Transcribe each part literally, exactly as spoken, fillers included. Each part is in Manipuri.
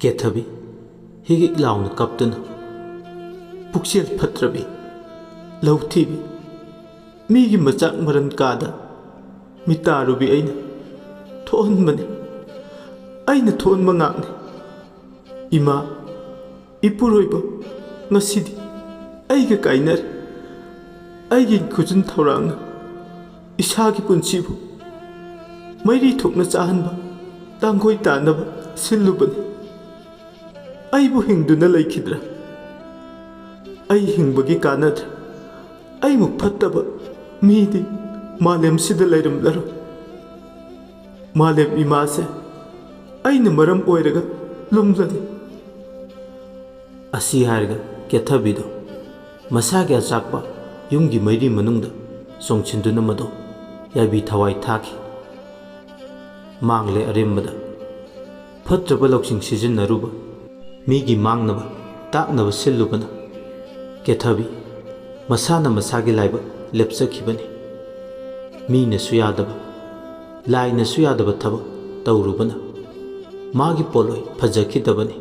ꯀꯦꯊꯕꯤ ꯍꯤꯒꯤꯛ ꯂꯥꯎꯅ ꯀꯞꯇꯨꯅ, ꯄꯨꯛꯆꯦꯜ ꯐꯠꯇ꯭ꯔꯕꯤ, ꯂꯧꯊꯤꯕꯤ, ꯃꯤꯒꯤ ꯃꯆꯥꯛ ꯃꯔꯟ ꯀꯥꯗ ꯃꯤꯇꯥꯔꯨꯕꯤ ꯑꯩꯅ ꯊꯣꯛꯍꯟꯕꯅꯤ꯫ ꯑꯩꯅ ꯊꯣꯛꯍꯟꯕ ꯉꯥꯛꯅꯤ꯫ ꯏꯃꯥ, ꯏꯄꯨꯔꯣꯏꯕ, ꯉꯁꯤꯗꯤ ꯑꯩꯒ ꯀꯥꯏꯅꯔꯦ꯫ ꯑꯩꯒꯤ ꯈꯨꯖꯤꯟ ꯊꯧꯔꯥꯡꯅ ꯏꯁꯥꯒꯤ ꯄꯨꯟꯁꯤꯕꯨ ꯃꯩꯔꯤ ꯊꯣꯛꯅ ꯆꯥꯍꯟꯕ ꯇꯥꯡꯒꯣꯏ ꯇꯥꯅꯕ ꯁꯤꯜꯂꯨꯕꯅꯤ꯫ ꯑꯩꯕꯨ ꯍꯤꯡꯗꯨꯅ ꯂꯩꯈꯤꯗ꯭ꯔꯥ? ꯑꯩ ꯍꯤꯡꯕꯒꯤ ꯀꯥꯟꯅꯗ꯭ꯔꯦ꯫ ꯑꯩꯃꯨꯛ ꯐꯠꯇꯕ ꯃꯤꯗꯤ ꯃꯥꯂꯦꯝꯁꯤꯗ ꯂꯩꯔꯝꯂꯔꯣꯏ꯫ ꯃꯥꯂꯦꯝ ꯏꯃꯥꯁꯦ ꯑꯩꯅ ꯃꯔꯝ ꯑꯣꯏꯔꯒ ꯂꯨꯝꯂꯅꯤ꯫ ꯑꯁꯤ ꯍꯥꯏꯔꯒ ꯀꯦꯊꯕꯤꯗꯣ ꯃꯁꯥꯒꯤ ꯑꯆꯥꯛꯄ ꯌꯨꯝꯒꯤ ꯃꯩꯔꯤ ꯃꯅꯨꯡꯗ ꯆꯣꯡꯁꯤꯟꯗꯨꯅ ꯃꯗꯣ ꯌꯥꯏꯕꯤ ꯊꯋꯥꯏ ꯊꯥꯈꯤ꯫ ꯃꯥꯡꯂꯦ ꯑꯔꯦꯝꯕꯗ꯫ ꯐꯠꯇ꯭ꯔꯕ ꯂꯧꯁꯤꯡ ꯁꯤꯖꯤꯟꯅꯔꯨꯕ, ꯃꯤꯒꯤ ꯃꯥꯡꯅꯕ ꯇꯥꯛꯅꯕ ꯁꯤꯜꯂꯨꯕꯅ ꯀꯦꯊꯕꯤ ꯃꯁꯥꯅ ꯃꯁꯥꯒꯤ ꯂꯥꯏꯕꯛ ꯂꯦꯞꯆꯈꯤꯕꯅꯤ꯫ ꯃꯤꯅꯁꯨ ꯌꯥꯗꯕ, ꯂꯥꯏꯅꯁꯨ ꯌꯥꯗꯕ ꯊꯕꯛ ꯇꯧꯔꯨꯕꯅ ꯃꯥꯒꯤ ꯄꯣꯠꯂꯣꯏ ꯐꯖꯈꯤꯗꯕꯅꯤ꯫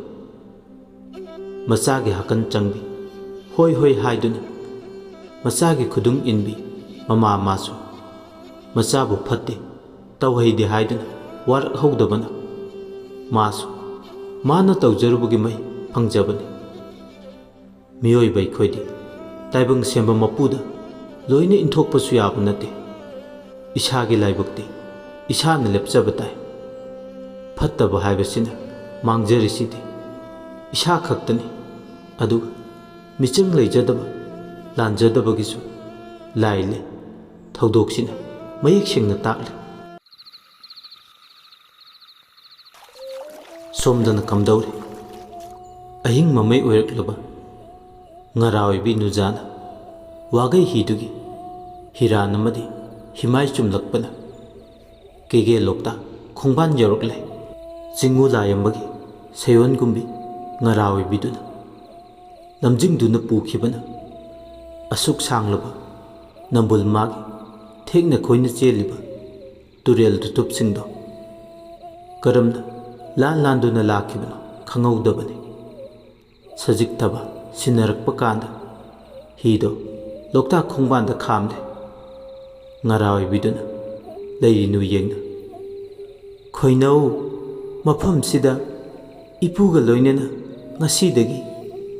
ꯃꯆꯥꯒꯤ ꯍꯥꯀꯟ ꯆꯪꯕꯤ, ꯍꯣꯏ ꯍꯣꯏ ꯍꯥꯏꯗꯨꯅ ꯃꯆꯥꯒꯤ ꯈꯨꯗꯨꯡ ꯏꯟꯕꯤ ꯃꯃꯥ ꯃꯥꯁꯨ ꯃꯆꯥꯕꯨ ꯐꯠꯇꯦ, ꯇꯧꯍꯩꯗꯦ ꯍꯥꯏꯗꯨꯅ ꯋꯥꯔꯛꯍꯧꯗꯕꯅ ꯃꯥꯁꯨ ꯃꯥꯅ ꯇꯧꯖꯔꯨꯕꯒꯤ ꯃꯍꯩ ꯐꯪꯖꯕꯅꯤ꯫ ꯃꯤꯑꯣꯏꯕ ꯑꯩꯈꯣꯏꯗꯤ ꯇꯥꯏꯕꯪ ꯁꯦꯝꯕ ꯃꯄꯨꯗ ꯂꯣꯏꯅ ꯏꯟꯊꯣꯛꯄꯁꯨ ꯌꯥꯕ ꯅꯠꯇꯦ꯫ ꯏꯁꯥꯒꯤ ꯂꯥꯏꯕꯛꯇꯤ ꯏꯁꯥꯅ ꯂꯦꯞꯆꯕ ꯇꯥꯏ꯫ ꯐꯠꯇꯕ ꯍꯥꯏꯕꯁꯤꯅ ꯃꯥꯡꯖꯔꯤꯁꯤꯗꯤ ꯏꯁꯥ ꯈꯛꯇꯅꯤ꯫ ꯑꯗꯨꯒ ꯃꯤꯆꯪ ꯂꯩꯖꯗꯕ, ꯂꯥꯟꯖꯗꯕꯒꯤꯁꯨ ꯂꯥꯏ ꯂꯩ꯫ ꯊꯧꯗꯣꯛꯁꯤꯅ ꯃꯌꯦꯛ ꯁꯦꯡꯅ ꯇꯥꯛꯂꯤ꯫ ꯁꯣꯝꯗꯅ ꯀꯝꯗꯧꯔꯤ? ꯑꯍꯤꯡ ꯃꯃꯩ ꯑꯣꯏꯔꯛꯂꯕ ꯉꯔꯥ ꯑꯣꯏꯕꯤ ꯅꯨꯖꯥꯅ ꯋꯥꯒꯩ ꯍꯤꯗꯨꯒꯤ ꯍꯤꯔꯥꯟ ꯑꯃꯗꯤ ꯍꯤꯃꯥꯏ ꯆꯨꯝꯂꯛꯄꯅ ꯀꯦꯒꯦ ꯂꯣꯛꯇꯥꯛ ꯈꯣꯡꯕꯥꯟ ꯌꯧꯔꯛꯂꯦ꯫ ꯆꯤꯡꯉꯨ ꯂꯥꯏꯌꯦꯡꯕꯒꯤ ꯁꯌꯣꯟꯒꯨꯝꯕꯤ ꯉꯔꯥ ꯑꯣꯏꯕꯤꯗꯨꯅ ꯂꯝꯖꯤꯡꯗꯨꯅ ꯄꯨꯈꯤꯕꯅ ꯑꯁꯨꯛ ꯁꯥꯡꯂꯕ ꯅꯝꯕꯨꯜ ꯃꯥꯒꯤ ꯊꯦꯛꯅ ꯈꯣꯏꯅ ꯆꯦꯜꯂꯤꯕ ꯇꯨꯔꯦꯜ ꯇꯨꯊꯨꯞꯁꯤꯡꯗꯣ ꯀꯔꯝꯅ ꯂꯥꯟ ꯂꯥꯟꯗꯨꯅ ꯂꯥꯛꯈꯤꯕꯅꯣ? ꯈꯪꯍꯧꯗꯕꯅꯤ꯫ ꯁꯖꯤꯛ ꯊꯕ ꯁꯤꯟꯅꯔꯛꯄ ꯀꯥꯟꯗ ꯍꯤꯗꯣ ꯂꯣꯛꯇꯥꯛ ꯈꯣꯡꯕꯥꯟꯗ ꯈꯥꯝꯂꯦ꯫ ꯉꯔꯥ ꯑꯣꯏꯕꯤꯗꯨꯅ ꯂꯩꯔꯤꯅꯨ ꯌꯦꯡꯅ, "ꯈꯣꯏꯅꯧ, ꯃꯐꯝꯁꯤꯗ ꯏꯄꯨꯒ ꯂꯣꯏꯅꯅ ꯉꯁꯤꯗꯒꯤ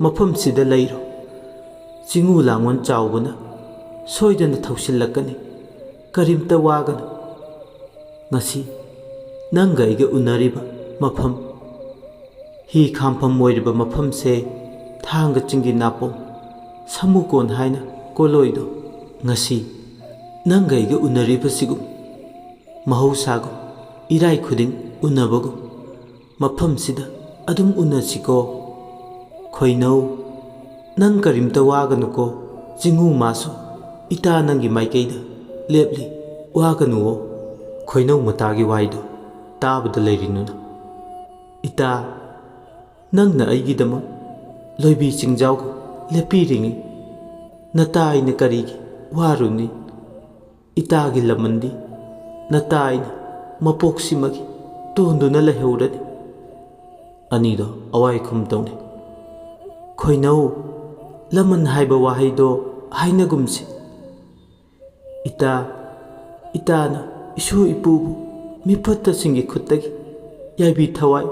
ꯃꯐꯝꯁꯤꯗ ꯂꯩꯔꯣ꯫ ꯆꯤꯡꯉꯨ ꯂꯥꯡꯉꯣꯟ ꯆꯥꯎꯕꯅ ꯁꯣꯏꯗꯅ ꯊꯧꯁꯤꯜꯂꯛꯀꯅꯤ꯫ ꯀꯔꯤꯝꯇ ꯋꯥꯒꯅꯨ꯫ ꯉꯁꯤ ꯅꯪꯒ ꯑꯩꯒ ꯎꯅꯔꯤꯕ ꯃꯐꯝ, ꯍꯤ ꯈꯥꯝꯐꯝ ꯑꯣꯏꯔꯤꯕ ꯃꯐꯝꯁꯦ ꯊꯥꯡꯒ ꯆꯤꯡꯒꯤ ꯅꯥꯄꯣꯝ ꯁꯃꯨꯀꯣꯟ ꯍꯥꯏꯅ ꯀꯣꯂꯣꯏꯗꯣ꯫ ꯉꯁꯤ ꯅꯪꯒ ꯑꯩꯒ ꯎꯅꯔꯤꯕꯁꯤꯒꯨꯝ, ꯃꯍꯧꯁꯥꯒꯨꯝ, ꯏꯔꯥꯏ ꯈꯨꯗꯤꯡ ꯎꯅꯕꯒꯨꯝ, ꯃꯐꯝꯁꯤꯗ ꯑꯗꯨꯝ ꯎꯅꯁꯤꯀꯣ꯫ ꯈꯣꯏꯅꯧ, ꯅꯪ ꯀꯔꯤꯝꯇ ꯋꯥꯒꯅꯨꯀꯣ꯫ ꯆꯤꯡꯉꯨ ꯃꯥꯁꯨ ꯏꯇꯥ ꯅꯪꯒꯤ ꯃꯥꯏꯀꯩꯗ ꯂꯦꯞꯂꯤ, ꯋꯥꯒꯅꯨꯋꯣ꯫" ꯈꯣꯏꯅꯧ ꯃꯇꯥꯒꯤ ꯋꯥꯍꯩꯗꯣ ꯇꯥꯕꯗ ꯂꯩꯔꯤꯅꯨꯅ, "ꯏꯇꯥ, ꯅꯪꯅ ꯑꯩꯒꯤꯗꯃꯛ ꯂꯣꯏꯕꯤ ꯆꯤꯡꯖꯥꯎꯒ ꯂꯦꯞꯄꯤꯔꯤꯉꯩ ꯅꯇꯥ ꯑꯩꯅ ꯀꯔꯤꯒꯤ ꯋꯥꯔꯨꯅꯤ? ꯏꯇꯥꯒꯤ ꯂꯃꯟꯗꯤ ꯅꯇꯥ ꯑꯩꯅ ꯃꯄꯣꯛꯁꯤꯃꯒꯤ ꯇꯣꯟꯗꯨꯅ ꯂꯩꯍꯧꯔꯅꯤ꯫" ꯑꯅꯤꯗꯣ ꯑꯋꯥꯏ ꯈꯨꯝ ꯇꯧꯅꯩ꯫ "ꯈꯣꯏꯅꯧ, ꯂꯃꯟ ꯍꯥꯏꯕ ꯋꯥꯍꯩꯗꯣ ꯍꯥꯏꯅꯒꯨꯝꯁꯤ꯫ ꯏꯇꯥ, ꯏꯇꯥꯅ ꯏꯁꯨ ꯏꯄꯨꯕꯨ ꯃꯤꯐꯠꯇꯁꯤꯡꯒꯤ ꯈꯨꯠꯇꯒꯤ ꯌꯥꯏꯕꯤ ꯊꯋꯥꯏ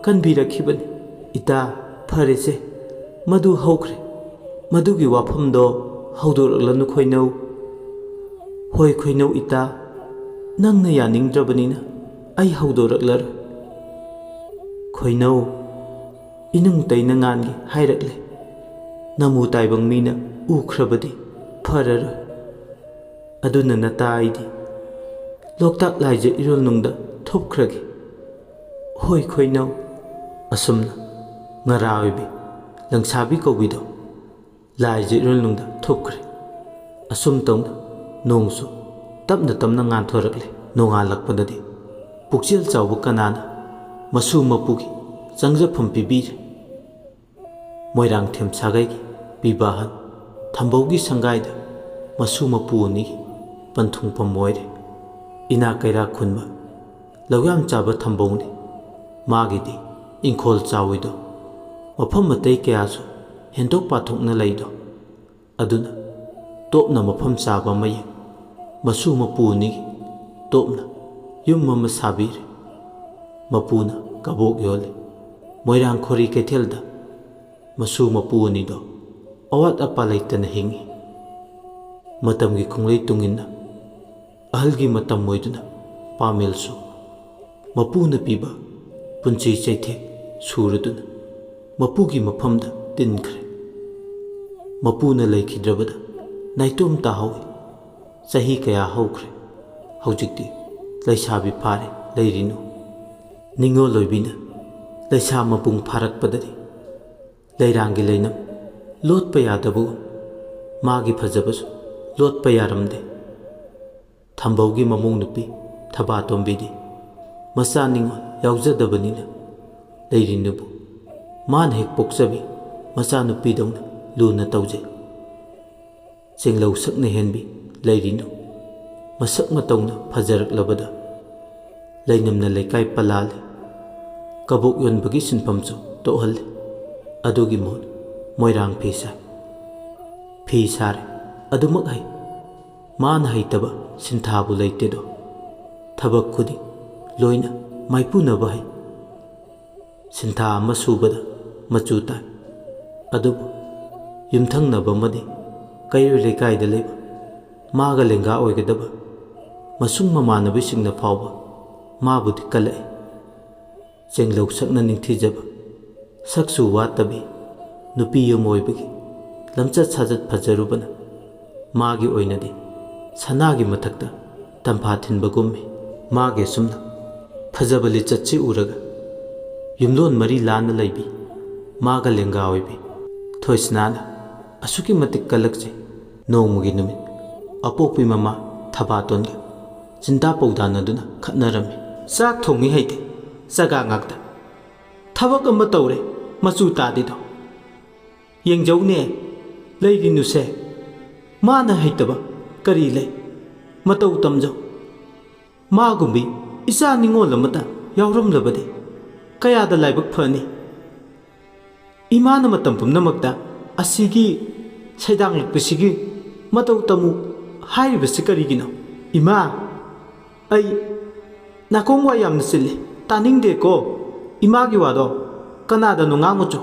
ꯀꯟꯕꯤꯔꯛꯈꯤꯕꯅꯤ꯫ ꯏꯇꯥ, ꯐꯔꯦꯁꯦ, ꯃꯗꯨ ꯍꯧꯈ꯭ꯔꯦ꯫ ꯃꯗꯨꯒꯤ ꯋꯥꯐꯝꯗꯣ ꯍꯧꯗꯣꯔꯛꯂꯅꯨ ꯈꯣꯏꯅꯧ꯫" "ꯍꯣꯏ ꯈꯣꯏꯅꯧ ꯏꯇꯥ, ꯅꯪꯅ ꯌꯥꯅꯤꯡꯗ꯭ꯔꯕꯅꯤꯅ ꯑꯩ ꯍꯧꯗꯣꯔꯛꯂꯔꯣꯏ꯫" "ꯈꯣꯏꯅꯧ, ꯏꯅꯨꯡ ꯇꯩꯅ ꯉꯥꯟꯒꯦ ꯍꯥꯏꯔꯛꯂꯦ꯫ ꯅꯃꯨ ꯇꯥꯏꯕꯪ ꯃꯤꯅ ꯎꯈ꯭ꯔꯕꯗꯤ ꯐꯔꯔꯣꯏ꯫ ꯑꯗꯨꯅ ꯅꯇꯥ ꯑꯩꯗꯤ ꯂꯣꯛꯇꯥꯛ ꯂꯥꯏꯖ ꯏꯔꯣꯜꯅꯨꯡꯗ ꯊꯨꯞꯈ꯭ꯔꯒꯦ꯫" "ꯍꯣꯏ ꯈꯣꯏꯅꯧ꯫" ꯑꯁꯨꯝꯅ ꯉꯔꯥ ꯑꯣꯏꯕꯤ, ꯂꯪꯁꯥꯕꯤ ꯀꯧꯕꯤꯗꯣ ꯂꯥꯏꯖ ꯏꯔꯣꯜꯅꯨꯡꯗ ꯊꯨꯞꯈ꯭ꯔꯦ꯫ ꯑꯁꯨꯝ ꯇꯧꯅ ꯅꯣꯡꯁꯨ ꯇꯞꯅ ꯇꯞꯅ ꯉꯥꯟꯊꯣꯔꯛꯂꯦ꯫ ꯅꯣꯡꯉꯥꯜꯂꯛꯄꯗꯗꯤ ꯄꯨꯛꯆꯦꯜ ꯆꯥꯎꯕ ꯀꯅꯥꯅ ꯃꯁꯨ ꯃꯄꯨꯒꯤ ꯆꯪꯖꯐꯝ ꯄꯤꯕꯤꯔꯦ꯫ ꯃꯣꯏꯔꯥꯡꯊꯦꯝ ꯁꯥꯒꯩꯒꯤ ꯄꯤꯕꯥꯍꯟ ꯊꯝꯕꯧꯒꯤ ꯁꯪꯒꯥꯏꯗ ꯃꯁꯨ ꯃꯄꯨ ꯑꯅꯤꯒꯤ ꯄꯟꯊꯨꯡꯐꯝ ꯑꯣꯏꯔꯦ꯫ ꯏꯅꯥꯛ ꯀꯩꯔꯥꯛ ꯈꯨꯟꯕ ꯂꯧꯌꯥꯝ ꯆꯥꯕ ꯊꯝꯕꯧꯅꯤ꯫ ꯃꯥꯒꯤꯗꯤ ꯏꯪꯈꯣꯜ ꯆꯥꯎꯏꯗꯣ, ꯃꯐꯝ ꯑꯇꯩ ꯀꯌꯥꯁꯨ ꯍꯦꯟꯗꯣꯛ ꯄꯥꯊꯣꯛꯅ ꯂꯩꯗꯣ, ꯑꯗꯨꯅ ꯇꯣꯞꯅ ꯃꯐꯝ ꯆꯥꯕ ꯑꯃ ꯌꯦꯡ꯫ ꯃꯁꯨ ꯃꯄꯨ ꯑꯅꯤꯒꯤ ꯇꯣꯞꯅ ꯌꯨꯝ ꯑꯃ ꯁꯥꯕꯤꯔꯦ꯫ ꯃꯄꯨꯅ ꯀꯕꯣꯛ ꯌꯣꯜꯂꯤ꯫ ꯃꯣꯏꯔꯥꯡ ꯈꯣꯔꯤ ꯀꯩꯊꯦꯜꯗ ꯃꯁꯨ ꯃꯄꯨ ꯑꯅꯤꯗꯣ ꯑꯋꯥꯠ ꯑꯄꯥ ꯂꯩꯇꯅ ꯍꯤꯡꯏ꯫ ꯃꯇꯝꯒꯤ ꯈꯣꯡꯂꯩ ꯇꯨꯡꯏꯟꯅ ꯑꯍꯜꯒꯤ ꯃꯇꯝ ꯑꯣꯏꯗꯨꯅ ꯄꯥꯃꯦꯜꯁꯨ ꯃꯄꯨꯅ ꯄꯤꯕ ꯄꯨꯟꯁꯤ ꯆꯩꯊꯦꯛ ꯁꯨꯔꯗꯨꯅ ꯃꯄꯨꯒꯤ ꯃꯐꯝꯗ ꯇꯤꯟꯈ꯭ꯔꯦ꯫ ꯃꯄꯨꯅ ꯂꯩꯈꯤꯗ꯭ꯔꯕꯗ ꯅꯥꯏꯇꯣꯝ ꯇꯥꯍꯧꯏ꯫ ꯆꯍꯤ ꯀꯌꯥ ꯍꯧꯈ꯭ꯔꯦ꯫ ꯍꯧꯖꯤꯛꯇꯤ ꯂꯩꯁꯥꯕꯤ ꯐꯥꯔꯦ ꯂꯩꯔꯤꯅꯨ꯫ ꯅꯤꯉꯣꯜ ꯑꯣꯏꯕꯤꯅ ꯂꯩꯁꯥ ꯃꯄꯨꯡ ꯐꯥꯔꯛꯄꯗꯗꯤ ꯂꯩꯔꯥꯡꯒꯤ ꯂꯩꯅꯝ ꯂꯣꯠꯄ ꯌꯥꯗꯕꯒꯨꯝ ꯃꯥꯒꯤ ꯐꯖꯕꯁꯨ ꯂꯣꯠꯄ ꯌꯥꯔꯝꯗꯦ꯫ ꯊꯝꯕꯧꯒꯤ ꯃꯃꯧ ꯅꯨꯄꯤ ꯊꯕꯥꯇꯣꯝꯕꯤꯗꯤ ꯃꯆꯥ ꯅꯤꯉꯣꯜ ꯌꯥꯎꯖꯗꯕꯅꯤꯅ ꯂꯩꯔꯤꯅꯨꯕꯨ ꯃꯥꯅ ꯍꯦꯛ ꯄꯣꯛꯆꯕꯤ ꯃꯆꯥꯅꯨꯄꯤꯗꯧꯅ ꯂꯨꯅ ꯇꯧꯖꯩ꯫ ꯆꯦꯡꯂꯧ ꯁꯛꯅ ꯍꯦꯟꯕꯤ ꯂꯩꯔꯤꯅꯨ ꯃꯁꯛ ꯃꯇꯧꯅ ꯐꯖꯔꯛꯂꯕꯗ ꯂꯩꯅꯝꯅ ꯂꯩꯀꯥꯏ ꯄꯂꯥꯜꯂꯤ꯫ ꯀꯕꯣꯛ ꯌꯣꯟꯕꯒꯤ ꯁꯤꯟꯐꯝꯁꯨ ꯇꯣꯛꯍꯜꯂꯤ꯫ ꯑꯗꯨꯒꯤ ꯃꯍꯨꯠ ꯃꯣꯏꯔꯥꯡ ꯐꯤ ꯁꯥꯏ꯫ ꯐꯤ ꯁꯥꯔꯦ, ꯑꯗꯨꯃꯛ ꯍꯩ꯫ ꯃꯥꯅ ꯍꯩꯇꯕ ꯁꯤꯟꯊꯥꯕꯨ ꯂꯩꯇꯦꯗꯣ꯫ ꯊꯕꯛ ꯈꯨꯗꯤꯡ ꯂꯣꯏꯅ ꯃꯥꯏꯄꯨꯅꯕ ꯍꯩ꯫ ꯁꯤꯟꯊꯥ ꯑꯃ ꯁꯨꯕꯗ ꯃꯆꯨ ꯇꯥꯏ꯫ ꯑꯗꯨꯕꯨ ꯌꯨꯝꯊꯪꯅꯕ ꯑꯃꯗꯤ ꯀꯩꯔꯣꯏ ꯂꯩꯀꯥꯏꯗ ꯂꯩꯕ ꯃꯥꯒ ꯂꯦꯡꯒꯥ ꯑꯣꯏꯒꯗꯕ ꯃꯁꯨꯡ ꯃꯃꯥꯟꯅꯕꯤꯁꯤꯡꯅ ꯐꯥꯎꯕ ꯃꯥꯕꯨꯗꯤ ꯀꯜꯂꯛꯏ꯫ ꯆꯦꯡꯂꯧ ꯁꯛꯅ ꯅꯤꯡꯊꯤꯖꯕ, ꯁꯛꯁꯨ ꯋꯥꯠꯇꯕꯤ, ꯅꯨꯄꯤ ꯑꯃ ꯑꯣꯏꯕꯒꯤ ꯂꯝꯆꯠ ꯁꯥꯖꯠ ꯐꯖꯔꯨꯕꯅ ꯃꯥꯒꯤ ꯑꯣꯏꯅꯗꯤ ꯁꯅꯥꯒꯤ ꯃꯊꯛꯇ ꯇꯝꯐꯥ ꯊꯤꯟꯕꯒꯨꯝꯃꯤ꯫ ꯃꯥꯒꯤ ꯑꯁꯨꯝꯅ ꯐꯖꯕ ꯂꯤꯆꯠꯁꯤ ꯎꯔꯒ ꯌꯨꯝꯂꯣꯟ ꯃꯔꯤ ꯂꯥꯟꯅ ꯂꯩꯕꯤ ꯃꯥꯒ ꯂꯦꯡꯒꯥ ꯑꯣꯏꯕꯤ ꯊꯣꯏꯁꯅꯥꯅ ꯑꯁꯨꯛꯀꯤ ꯃꯇꯤꯛ ꯀꯜꯂꯛꯆꯩ꯫ ꯅꯣꯡꯃꯒꯤ ꯅꯨꯃꯤꯠ ꯑꯄꯣꯛꯄꯤ ꯃꯃꯥ ꯊꯕꯥꯇꯣꯟꯒ ꯆꯤꯟꯗꯥ ꯄꯧꯗꯥꯅꯗꯨꯅ ꯈꯠꯅꯔꯝꯃꯤ꯫ ꯆꯥꯛ ꯊꯣꯡꯉꯤ ꯍꯩꯇꯦ, ꯆꯒꯥ ꯉꯥꯛꯇ꯫ ꯊꯕꯛ ꯑꯃ ꯇꯧꯔꯦ, ꯃꯆꯨ ꯇꯥꯗꯦꯗꯣ꯫ ꯌꯦꯡꯖꯧꯅꯦ, ꯂꯩꯔꯤꯅꯨꯁꯦ꯫ ꯃꯥꯅ ꯍꯩꯇꯕ ꯀꯔꯤ ꯂꯩ? ꯃꯇꯧ ꯇꯝꯖꯧ꯫ ꯃꯥꯒꯨꯝꯕꯤ ꯏꯆꯥ ꯅꯤꯉꯣꯜ ꯑꯃꯇ ꯌꯥꯎꯔꯝꯂꯕꯗꯤ ꯀꯌꯥꯗ ꯂꯥꯏꯕꯛ ꯐꯅꯤ꯫ ꯏꯃꯥꯅ ꯃꯇꯝ ꯄꯨꯝꯅꯃꯛꯇ ꯑꯁꯤꯒꯤ ꯁꯩꯗꯥꯡꯂꯛꯄꯁꯤꯒꯤ ꯃꯇꯧ ꯇꯝꯃꯨ ꯍꯥꯏꯔꯤꯕꯁꯤ ꯀꯔꯤꯒꯤꯅꯣ? ꯏꯃꯥ, ꯑꯩ ꯅꯥꯀꯣꯡ ꯋꯥ ꯌꯥꯝꯅ ꯆꯤꯜꯂꯤ, ꯇꯥꯅꯤꯡꯗꯦꯀꯣ꯫ ꯏꯃꯥꯒꯤ ꯋꯥꯗꯣ ꯀꯅꯥꯗꯅꯣ ꯉꯥꯡꯉꯨꯆꯣ꯫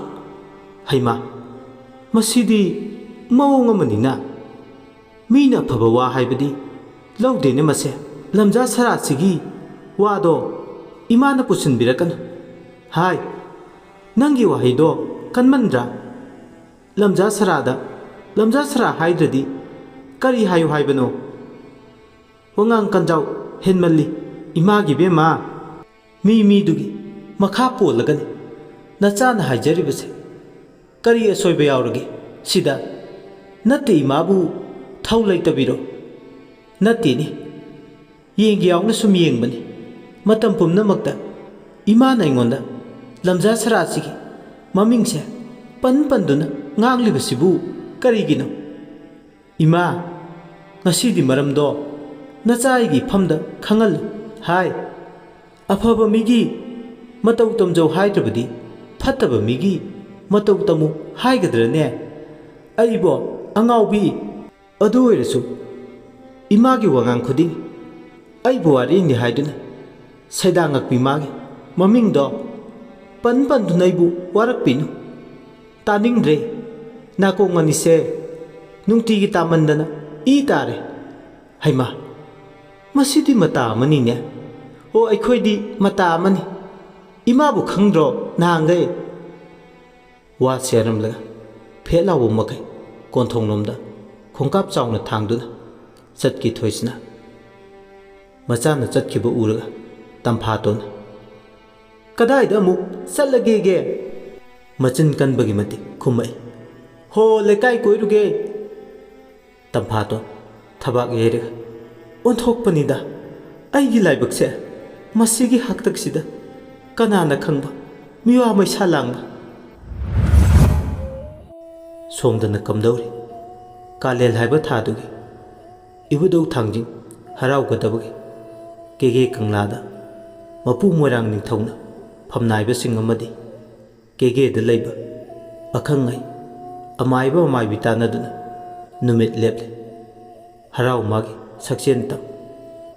ꯍꯩꯃꯥ, ꯃꯁꯤꯗꯤ ꯃꯑꯣꯡ ꯑꯃꯅꯤꯅ꯫ ꯃꯤꯅ ꯑꯐꯕ ꯋꯥ ꯍꯥꯏꯕꯗꯤ ꯂꯧꯗꯦꯅꯦ ꯃꯁꯦ꯫ ꯂꯝꯖꯥ ꯁꯔꯥꯁꯤꯒꯤ ꯋꯥꯗꯣ ꯏꯃꯥꯅ ꯄꯨꯁꯤꯟꯕꯤꯔꯛꯀꯅꯨ꯫ ꯍꯥꯏ, ꯅꯪꯒꯤ ꯋꯥꯍꯩꯗꯣ ꯀꯟꯃꯟꯗ꯭ꯔꯥ? ꯂꯝꯖꯥ ꯁꯔꯥꯗ ꯂꯝꯖꯥ ꯁꯔꯥ ꯍꯥꯏꯗ꯭ꯔꯗꯤ ꯀꯔꯤ ꯍꯥꯏꯌꯨ ꯍꯥꯏꯕꯅꯣ? ꯋꯥꯉꯥꯡ ꯀꯟꯖꯥꯎ ꯍꯦꯟꯃꯜꯂꯤ꯫ ꯏꯃꯥꯒꯤ ꯕꯦꯝꯃ, ꯃꯤ ꯃꯤꯗꯨꯒꯤ ꯃꯈꯥ ꯄꯣꯜꯂꯒꯅꯤ ꯅꯆꯥꯅ ꯍꯥꯏꯖꯔꯤꯕꯁꯦ꯫ ꯀꯔꯤ ꯑꯁꯣꯏꯕ ꯌꯥꯎꯔꯒꯦ ꯁꯤꯗ? ꯅꯠꯇꯦ, ꯏꯃꯥꯕꯨ ꯊꯧ ꯂꯩꯇꯕꯤꯔꯣ? ꯅꯠꯇꯦꯅꯦ, ꯌꯦꯡꯒꯦ ꯌꯥꯎꯅ ꯁꯨꯝ ꯌꯦꯡꯕꯅꯤ꯫ ꯃꯇꯝ ꯄꯨꯝꯅꯃꯛꯇ ꯏꯃꯥꯅ ꯑꯩꯉꯣꯟꯗ ꯂꯝꯖꯥ ꯁꯔꯥꯁꯤꯒꯤ ꯃꯃꯤꯡꯁꯦ ꯄꯟ ꯄꯟꯗꯨꯅ ꯉꯥꯡꯂꯤꯕꯁꯤꯕꯨ ꯀꯔꯤꯒꯤꯅꯣ? ꯏꯃꯥ, ꯉꯁꯤꯗꯤ ꯃꯔꯝꯗꯣ ꯅꯆꯥ ꯑꯩꯒꯤ ꯏꯐꯝꯗ ꯈꯪꯍꯜꯂꯨ꯫ ꯍꯥꯏ, ꯑꯐꯕ ꯃꯤꯒꯤ ꯃꯇꯧ ꯇꯝꯖꯧ ꯍꯥꯏꯗ꯭ꯔꯕꯗꯤ ꯐꯠꯇꯕ ꯃꯤꯒꯤ ꯃꯇꯧ ꯇꯝꯃꯨ ꯍꯥꯏꯒꯗ꯭ꯔꯅꯦ? ꯑꯩꯕꯣ ꯑꯉꯥꯎꯕꯤ꯫ ꯑꯗꯨ ꯑꯣꯏꯔꯁꯨ ꯏꯃꯥꯒꯤ ꯋꯥꯉꯥꯡ ꯈꯨꯗꯤꯡ ꯑꯩꯕꯨ ꯋꯥꯔꯤꯅꯤ ꯍꯥꯏꯗꯨꯅ ꯁꯩꯗꯥꯡꯉꯛꯄꯤ ꯃꯥꯒꯤ ꯃꯃꯤꯡꯗꯣ ꯄꯟ ꯄꯟꯗꯨꯅ ꯑꯩꯕꯨ ꯋꯥꯔꯛꯄꯤꯅꯨ꯫ ꯇꯥꯅꯤꯡꯗ꯭ꯔꯦ꯫ ꯅꯥꯀꯣꯡ ꯑꯅꯤꯁꯦ ꯅꯨꯡꯇꯤꯒꯤ ꯇꯥꯃꯟꯗꯅ ꯏ ꯇꯥꯔꯦ꯫ ꯍꯩꯃꯥ, ꯃꯁꯤꯗꯤ ꯃꯇꯥ ꯑꯃꯅꯤꯅꯦ꯫ ꯑꯣ, ꯑꯩꯈꯣꯏꯗꯤ ꯃꯇꯥ ꯑꯃꯅꯤ꯫ ꯏꯃꯥꯕꯨ ꯈꯪꯗ꯭ꯔꯣ ꯅꯍꯥꯟꯈꯩ? ꯋꯥ ꯆꯦꯔꯝꯂꯒ ꯐꯦꯠ ꯂꯥꯎꯕ ꯃꯈꯩ ꯀꯣꯟꯊꯣꯡꯂꯣꯝꯗ ꯈꯣꯡꯀꯥꯞ ꯆꯥꯎꯅ ꯊꯥꯡꯗꯨꯅ ꯆꯠꯈꯤ ꯊꯣꯏꯁꯅꯥ꯫ ꯃꯆꯥꯅ ꯆꯠꯈꯤꯕ ꯎꯔꯒ ꯇꯝꯐꯥꯇꯣꯟꯅ, "ꯀꯗꯥꯏꯗ ꯑꯃꯨꯛ ꯆꯠꯂꯒꯦꯒꯦ?" ꯃꯆꯤꯟ ꯀꯟꯕꯒꯤ ꯃꯇꯤꯛ ꯈꯨꯝꯃꯛꯏ꯫ "ꯍꯣ, ꯂꯩꯀꯥꯏ ꯀꯣꯏꯔꯨꯒꯦ꯫" ꯇꯝꯐꯥꯇꯣꯟ ꯊꯕꯥꯛ ꯌꯩꯔꯒ, "ꯑꯣꯟꯊꯣꯛꯄꯅꯤꯗ ꯑꯩꯒꯤ ꯂꯥꯏꯕꯛꯁꯦ꯫ ꯃꯁꯤꯒꯤ ꯍꯥꯛꯇꯛꯁꯤꯗ ꯀꯅꯥꯅ ꯈꯪꯕ ꯃꯤꯋꯥ ꯃꯩꯁꯥ ꯂꯥꯡꯕ?" ꯁꯣꯝꯗꯅ ꯀꯝꯗꯧꯔꯤ? ꯀꯥꯂꯦꯟ ꯍꯥꯏꯕ ꯊꯥꯗꯨꯒꯤ ꯏꯕꯨꯙꯧ ꯊꯥꯡꯖꯤꯡ ꯍꯔꯥꯎꯒꯗꯕꯒꯤ ꯀꯦꯒꯦ ꯀꯪꯂꯥꯗ ꯃꯄꯨ ꯃꯣꯏꯔꯥꯡ ꯅꯤꯡꯊꯧꯅ ꯐꯝꯅꯥꯏꯕꯁꯤꯡ ꯑꯃꯗꯤ ꯀꯦꯒꯦꯗ ꯂꯩꯕ ꯑꯈꯪ ꯑꯍꯩ ꯑꯃꯥꯏꯕ ꯑꯃꯥꯏꯕꯤ ꯇꯥꯟꯅꯗꯨꯅ ꯅꯨꯃꯤꯠ ꯂꯦꯞꯂꯦ꯫ ꯍꯔꯥꯎ ꯃꯥꯒꯤ ꯁꯛꯆꯦꯟ ꯇꯝ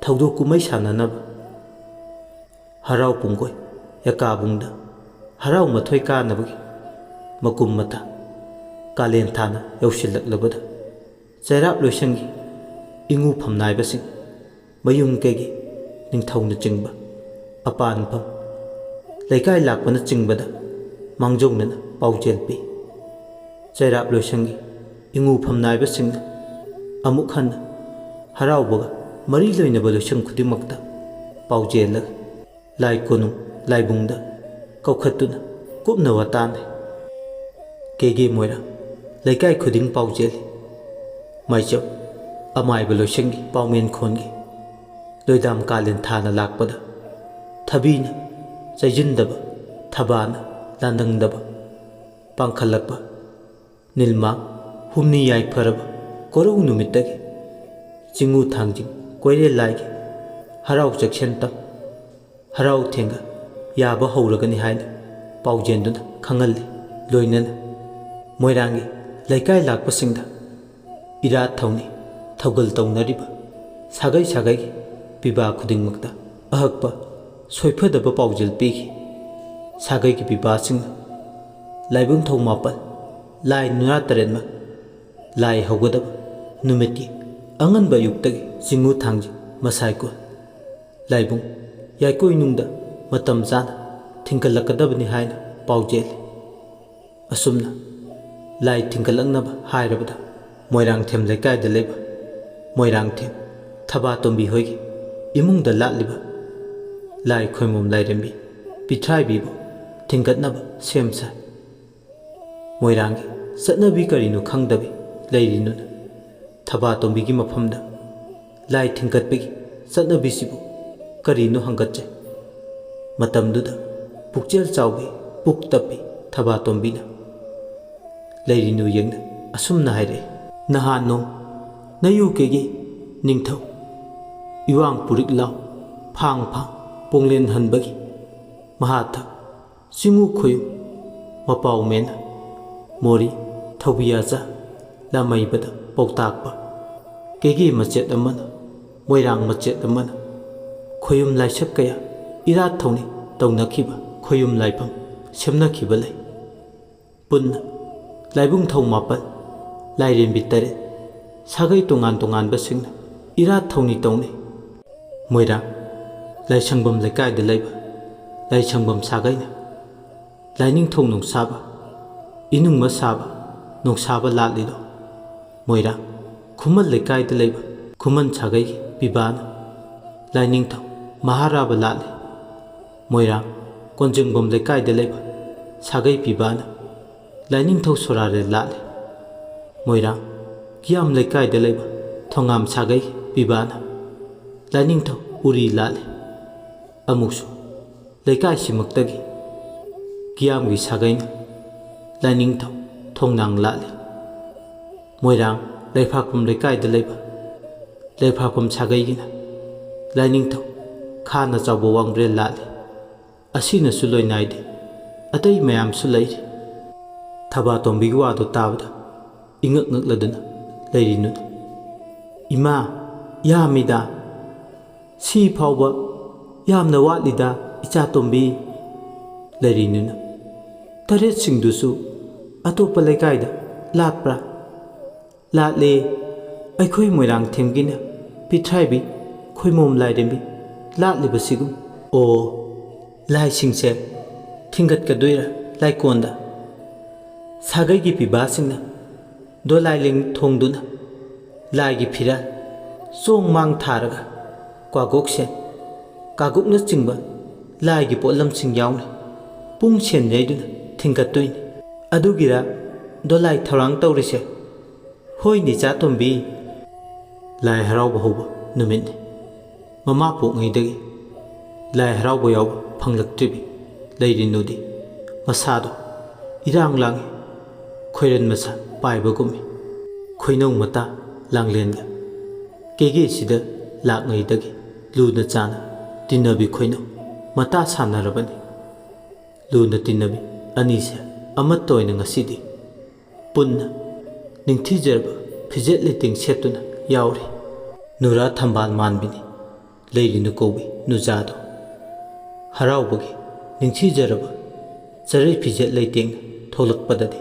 ꯊꯧꯗꯣꯛ ꯀꯨꯝꯍꯩ ꯁꯥꯟꯅꯅꯕ ꯍꯔꯥꯎ ꯄꯨꯡꯒꯣꯏ ꯌꯀꯥꯕꯨꯡꯗ ꯍꯔꯥꯎ ꯃꯊꯣꯏ ꯀꯥꯅꯕꯒꯤ ꯃꯀꯨꯝ ꯃꯇꯥ ꯀꯥꯂꯦꯟ ꯊꯥꯅ ꯌꯧꯁꯤꯜꯂꯛꯂꯕꯗ ꯆꯩꯔꯥꯞ ꯂꯣꯏꯁꯪꯒꯤ ꯏꯉꯨ ꯐꯝꯅꯥꯏꯕꯁꯤꯡ, ꯃꯌꯨꯝ ꯀꯩꯒꯤ ꯅꯤꯡꯊꯧꯅꯆꯤꯡꯕ ꯑꯄꯥꯟꯐꯝ ꯂꯩꯀꯥꯏ ꯂꯥꯛꯄꯅꯆꯤꯡꯕꯗ ꯃꯥꯡꯖꯧꯅꯅ ꯄꯥꯎꯖꯦꯜ ꯄꯤ꯫ ꯆꯩꯔꯥꯞ ꯂꯣꯏꯁꯪꯒꯤ ꯏꯉꯨ ꯐꯝꯅꯥꯏꯕꯁꯤꯡꯅ ꯑꯃꯨꯛ ꯍꯟꯅ ꯍꯔꯥꯎꯕꯒ ꯃꯔꯤ ꯂꯩꯅꯕ ꯂꯣꯏꯁꯪ ꯈꯨꯗꯤꯡꯃꯛꯇ ꯄꯥꯎꯖꯦꯜꯂꯒ ꯂꯥꯏ ꯀꯣꯅꯨꯡ ꯂꯥꯏꯕꯨꯡꯗ ꯀꯧꯈꯠꯇꯨꯅ ꯀꯨꯞꯅ ꯋꯥꯇꯥꯅꯩ꯫ ꯀꯦꯒꯦ ꯃꯣꯏꯔꯥꯡ ꯂꯩꯀꯥꯏ ꯈꯨꯗꯤꯡ ꯄꯥꯎꯖꯦꯜꯂꯤ꯫ ꯃꯥꯏꯆꯝ ꯑꯃꯥꯏꯕ ꯂꯣꯏꯁꯪꯒꯤ ꯄꯥꯎꯃꯦꯟ ꯈꯣꯟꯒꯤ ꯂꯣꯏꯗꯥꯝ ꯀꯥꯂꯦꯟ ꯊꯥꯅ ꯂꯥꯛꯄꯗ ꯊꯕꯤꯅ ꯆꯩꯖꯤꯟꯗꯕ, ꯊꯕꯥꯅ ꯂꯥꯟꯗꯪꯗꯕ ꯄꯥꯡꯈꯠꯂꯛꯄ ꯅꯤꯜꯃꯥꯡ ꯍꯨꯝꯅꯤ ꯌꯥꯏꯐꯔꯕ ꯀꯣꯔꯧ ꯅꯨꯃꯤꯠꯇꯒꯤ ꯆꯤꯡꯉꯨ ꯊꯥꯡꯖꯤꯡ ꯀꯣꯏꯔꯦꯜ ꯂꯥꯏꯒꯤ ꯍꯔꯥꯎ ꯆꯦꯛꯁꯤꯟ ꯇꯝ ꯍꯔꯥꯎ ꯊꯦꯡꯒ ꯌꯥꯕ ꯍꯧꯔꯒꯅꯤ ꯍꯥꯏꯅ ꯄꯥꯎꯖꯦꯟꯗꯨꯅ ꯈꯪꯍꯜꯂꯤ꯫ ꯂꯣꯏꯅꯅ ꯃꯣꯏꯔꯥꯡꯒꯤ ꯂꯩꯀꯥꯏ ꯂꯥꯛꯄꯁꯤꯡꯗ ꯏꯔꯥꯠ ꯊꯧꯅꯤ ꯊꯧꯒꯜ ꯇꯧꯅꯔꯤꯕ ꯁꯥꯒꯩ ꯁꯥꯒꯩꯒꯤ ꯄꯤꯕꯥ ꯈꯨꯗꯤꯡꯃꯛꯇ ꯑꯍꯛꯄ ꯁꯣꯏꯐꯗꯕ ꯄꯥꯎꯖꯦꯜ ꯄꯤꯈꯤ꯫ ꯁꯥꯒꯩꯒꯤ ꯄꯤꯕꯥꯁꯤꯡꯅ ꯂꯥꯏꯕꯨꯡ ꯊꯧ ꯃꯥꯄꯜ, ꯂꯥꯏ ꯅꯨꯔꯥ ꯇꯔꯦꯠꯃꯛ ꯂꯥꯏ ꯍꯧꯒꯗꯕ ꯅꯨꯃꯤꯠꯀꯤ ꯑꯉꯟꯕ ꯑꯌꯨꯛꯇꯒꯤ ꯆꯤꯡꯉꯨ ꯊꯥꯡꯖꯤꯡ ꯃꯁꯥꯏꯀꯣꯜ ꯂꯥꯏꯕꯨꯡ ꯌꯥꯏꯀꯣꯏꯅꯨꯡꯗ ꯃꯇꯝ ꯆꯥꯅ ꯊꯤꯡꯒꯠꯂꯛꯀꯗꯕꯅꯤ ꯍꯥꯏꯅ ꯄꯥꯎꯖꯦꯜꯂꯤ꯫ ꯑꯁꯨꯝꯅ ꯂꯥꯏ ꯊꯤꯡꯒꯠꯂꯛꯅꯕ ꯍꯥꯏꯔꯕꯗ ꯃꯣꯏꯔꯥꯡꯊꯦꯝ ꯂꯩꯀꯥꯏꯗ ꯂꯩꯕ ꯃꯣꯏꯔꯥꯡꯊꯦꯝ ꯊꯕꯥꯇꯣꯝꯕꯤ ꯍꯣꯏꯒꯤ ꯏꯃꯨꯡꯗ ꯂꯥꯠꯂꯤꯕ ꯂꯥꯏ ꯈꯣꯏꯃꯣꯝ ꯂꯥꯏꯔꯦꯝꯕꯤ ꯄꯤꯊ꯭ꯔꯥꯏꯕꯤꯕꯨ ꯊꯤꯡꯒꯠꯅꯕ ꯁꯦꯝ ꯁꯥꯏ꯫ ꯃꯣꯏꯔꯥꯡꯒꯤ ꯆꯠꯅꯕꯤ ꯀꯔꯤꯅꯣ ꯈꯪꯗꯕꯤ ꯂꯩꯔꯤꯅꯨꯅ ꯊꯕꯥꯇꯣꯝꯕꯤꯒꯤ ꯃꯐꯝꯗ ꯂꯥꯏ ꯊꯤꯡꯒꯠꯄꯒꯤ ꯆꯠꯅꯕꯤꯁꯤꯕꯨ ꯀꯔꯤꯅꯣ ꯍꯪꯒꯠꯆꯩ꯫ ꯃꯇꯝꯗꯨꯗ ꯄꯨꯛꯆꯦꯜ ꯆꯥꯎꯕꯤ ꯄꯨꯛ ꯇꯞꯄꯤ ꯊꯕꯥꯇꯣꯝꯕꯤꯅ ꯂꯩꯔꯤꯅꯨ ꯌꯦꯡꯅ ꯑꯁꯨꯝꯅ ꯍꯥꯏꯔꯛꯏ, "ꯅꯍꯥꯟ ꯅꯣꯡ ꯅꯌꯨ ꯀꯦꯒꯤ ꯅꯤꯡꯊꯧ ꯏꯋꯥꯡ ꯄꯨꯔꯤꯛ ꯂꯥꯎ ꯐꯥꯡ ꯐꯥꯡ ꯄꯣꯡꯂꯦꯟ ꯍꯟꯕꯒꯤ ꯃꯍꯥꯊ, ꯆꯤꯡꯉꯨ ꯈꯣꯌꯨꯝ, ꯃꯄꯥꯎꯃꯦꯅ, ꯃꯣꯔꯤ, ꯊꯧꯕꯤꯌꯥꯆꯥ, ꯂꯥꯃꯩꯕꯗ ꯄꯥꯎꯇꯥꯛꯄ, ꯀꯦꯒꯦ ꯃꯆꯦꯠ ꯑꯃꯅ, ꯃꯣꯏꯔꯥꯡ ꯃꯆꯦꯠ ꯑꯃꯅ, ꯈꯣꯌꯨꯝ ꯂꯥꯏꯁꯛ ꯀꯌꯥ ꯏꯔꯥꯠ ꯊꯧꯅꯤ ꯇꯧꯅꯈꯤꯕ ꯈꯣꯌꯨꯝ ꯂꯥꯏꯐꯝ ꯁꯦꯝꯅꯈꯤꯕ ꯂꯩ꯫ ꯄꯨꯟꯅ ꯂꯥꯏꯕꯨꯡ ꯊꯧ ꯃꯥꯄꯟ, ꯂꯥꯏꯔꯦꯝꯕꯤ ꯇꯔꯦꯠ, ꯁꯥꯒꯩ ꯇꯣꯉꯥꯟ ꯇꯣꯉꯥꯟꯕꯁꯤꯡꯅ ꯏꯔꯥꯠ ꯊꯧꯅꯤ ꯇꯧꯅꯩ꯫ ꯃꯣꯏꯔꯥꯡ ꯂꯥꯏꯁꯪꯕꯝ ꯂꯩꯀꯥꯏꯗ ꯂꯩꯕ ꯂꯥꯏꯁꯪꯕꯝ ꯁꯥꯒꯩꯅ ꯂꯥꯏꯅꯤꯡꯊꯧ ꯅꯣꯡꯁꯥꯕ, ꯏꯅꯨꯡꯃ ꯁꯥꯕ, ꯅꯣꯡꯁꯥꯕ ꯂꯥꯠꯂꯤꯗꯣ꯫ ꯃꯣꯏꯔꯥꯡ ꯈꯨꯃꯟ ꯂꯩꯀꯥꯏꯗ ꯂꯩꯕ ꯈꯨꯃꯟ ꯁꯥꯒꯩꯒꯤ ꯄꯤꯕꯥꯅ ꯂꯥꯏꯅꯤꯡꯊꯧ ꯃꯍꯥꯔꯥꯕ ꯂꯥꯠꯂꯤ꯫ ꯃꯣꯏꯔꯥꯡ ꯀꯣꯟꯖꯦꯡꯕꯝ ꯂꯩꯀꯥꯏꯗ ꯂꯩꯕ ꯁꯥꯒꯩ ꯄꯤꯕꯥꯅ ꯂꯥꯏꯅꯤꯡꯊꯧ ꯁꯣꯔꯥꯔꯦꯜ ꯂꯥꯠꯂꯤ꯫ ꯃꯣꯏꯔꯥꯡ ꯀꯤꯌꯥꯝ ꯂꯩꯀꯥꯏꯗ ꯂꯩꯕ ꯊꯣꯉꯥꯝ ꯁꯥꯒꯩ ꯄꯤꯕꯥꯅ ꯂꯥꯏꯅꯤꯡꯊꯧ ꯎꯔꯤ ꯂꯥꯠꯂꯤ꯫ ꯑꯃꯨꯛꯁꯨ ꯂꯩꯀꯥꯏꯁꯤꯃꯛꯇꯒꯤ ꯀꯤꯌꯥꯝꯒꯤ ꯁꯥꯒꯩꯅ ꯂꯥꯏꯅꯤꯡꯊꯧ ꯊꯣꯡꯅꯥꯡ ꯂꯥꯠꯂꯤ꯫ ꯃꯣꯏꯔꯥꯡ ꯂꯩꯐꯥꯛꯐꯝ ꯂꯩꯀꯥꯏꯗ ꯂꯩꯕ ꯂꯩꯐꯥꯛꯐꯝ ꯁꯥꯒꯩꯒꯤꯅ ꯂꯥꯏꯅꯤꯡꯊꯧ ꯈꯥꯅ ꯆꯥꯎꯕ ꯋꯥꯡꯕ꯭ꯔꯦꯜ ꯂꯥꯠꯂꯤ꯫ ꯑꯁꯤꯅꯁꯨ ꯂꯣꯏ ꯅꯥꯏꯗꯦ, ꯑꯇꯩ ꯃꯌꯥꯝꯁꯨ ꯂꯩꯔꯤ꯫ ꯊꯕꯥꯇꯣꯝꯕꯤꯒꯤ ꯋꯥꯗꯨ ꯇꯥꯕꯗ ꯏꯉꯛ ꯉꯛꯂꯗꯨꯅ ꯂꯩꯔꯤꯅꯨꯗ, "ꯏꯃꯥ, ꯌꯥꯝꯃꯤꯗ, ꯁꯤ ꯐꯥꯎꯕ ꯌꯥꯝꯅ ꯋꯥꯠꯂꯤꯗ, ꯏꯆꯥꯇꯣꯝꯕꯤ!" ꯂꯩꯔꯤꯅꯨꯅ, "ꯇꯔꯦꯠꯁꯤꯡꯗꯨꯁꯨ ꯑꯇꯣꯞꯄ ꯂꯩꯀꯥꯏꯗ ꯂꯥꯠꯄ꯭ꯔꯥ?" "ꯂꯥꯠꯂꯦ, ꯑꯩꯈꯣꯏ ꯃꯣꯏꯔꯥꯡꯊꯦꯝꯒꯤꯅ ꯄꯤꯊ꯭ꯔꯥꯏꯕꯤ ꯈꯣꯏꯃꯣꯝ ꯂꯥꯏꯔꯦꯝꯕꯤ ꯂꯥꯠꯂꯤꯕꯁꯤꯒꯨꯝ꯫" "ꯑꯣ, ꯂꯥꯏꯁꯤꯡꯁꯦ ꯊꯤꯡꯒꯠꯀꯗꯣꯏꯔꯥ ꯂꯥꯏꯀꯣꯟꯗ?" ꯁꯥꯒꯩꯒꯤ ꯄꯤꯕꯥꯁꯤꯡꯅ ꯗꯣꯂꯥꯏ ꯂꯦꯡ ꯊꯣꯡꯗꯨꯅ ꯂꯥꯏꯒꯤ ꯐꯤꯔꯥꯜ, ꯆꯣꯡ ꯃꯥꯡ ꯊꯥꯔꯒ ꯀ꯭ꯋꯥꯒꯣꯛꯁꯦꯟ, ꯀꯥꯒꯨꯛꯅꯆꯤꯡꯕ ꯂꯥꯏꯒꯤ ꯄꯣꯠꯂꯝꯁꯤꯡ ꯌꯥꯎꯅ ꯄꯨꯡ ꯁꯦꯟ ꯌꯩꯗꯨꯅ ꯊꯤꯡꯒꯠꯇꯣꯏꯅꯤ꯫ "ꯑꯗꯨꯒꯤꯔ ꯗꯣꯂꯥꯏ ꯊꯧꯔꯥꯡ ꯇꯧꯔꯤꯁꯦ?" "ꯍꯣꯏꯅꯦ, ꯏꯆꯥꯇꯣꯝꯕꯤ, ꯂꯥꯏ ꯍꯔꯥꯎꯕ ꯍꯧꯕ ꯅꯨꯃꯤꯠꯅꯤ꯫ ꯃꯃꯥ ꯄꯣꯛꯉꯩꯗꯒꯤ ꯂꯥꯏ ꯍꯔꯥꯎꯕ ꯌꯥꯎꯕ ꯐꯪꯂꯛꯇ꯭ꯔꯤꯕꯤ ꯂꯩꯔꯤꯅꯨꯗꯤ꯫ ꯃꯁꯥꯗꯣ ꯏꯔꯥꯡ ꯂꯥꯡꯉꯤ, ꯈꯣꯏꯔꯟ ꯃꯁꯥ ꯄꯥꯏꯕꯒꯨꯝꯃꯤ꯫ ꯈꯣꯏꯅꯧ ꯃꯇꯥ ꯂꯥꯡꯂꯦꯟꯒ ꯀꯦꯒꯦꯁꯤꯗ ꯂꯥꯛꯉꯩꯗꯒꯤ ꯂꯨꯅ ꯆꯥꯅ ꯇꯤꯟꯅꯕꯤ ꯈꯣꯏꯅꯧ ꯃꯇꯥ ꯁꯥꯟꯅꯔꯕꯅꯤ꯫ ꯂꯨꯅ ꯇꯤꯟꯅꯕꯤ ꯑꯅꯤꯁꯦ ꯑꯃꯠꯇ ꯑꯣꯏꯅ ꯉꯁꯤꯗꯤ ꯄꯨꯟꯅ ꯅꯤꯡꯊꯤꯖꯔꯕ ꯐꯤꯖꯦꯠ ꯂꯩꯇꯦꯡ ꯁꯦꯠꯇꯨꯅ ꯌꯥꯎꯔꯤ꯫ ꯅꯨꯔꯥ ꯊꯝꯕꯥꯜ ꯃꯥꯟꯕꯤꯅꯤ ꯂꯩꯔꯤꯅꯨ ꯀꯧꯕꯤ ꯅꯨꯖꯥꯗꯣ꯫ ꯍꯔꯥꯎꯕꯒꯤ ꯅꯤꯡꯊꯤꯖꯔꯕ ꯆꯔꯩ ꯐꯤꯖꯦꯠ ꯂꯩꯇꯦꯡꯅ ꯊꯣꯛꯂꯛꯄꯗꯗꯤ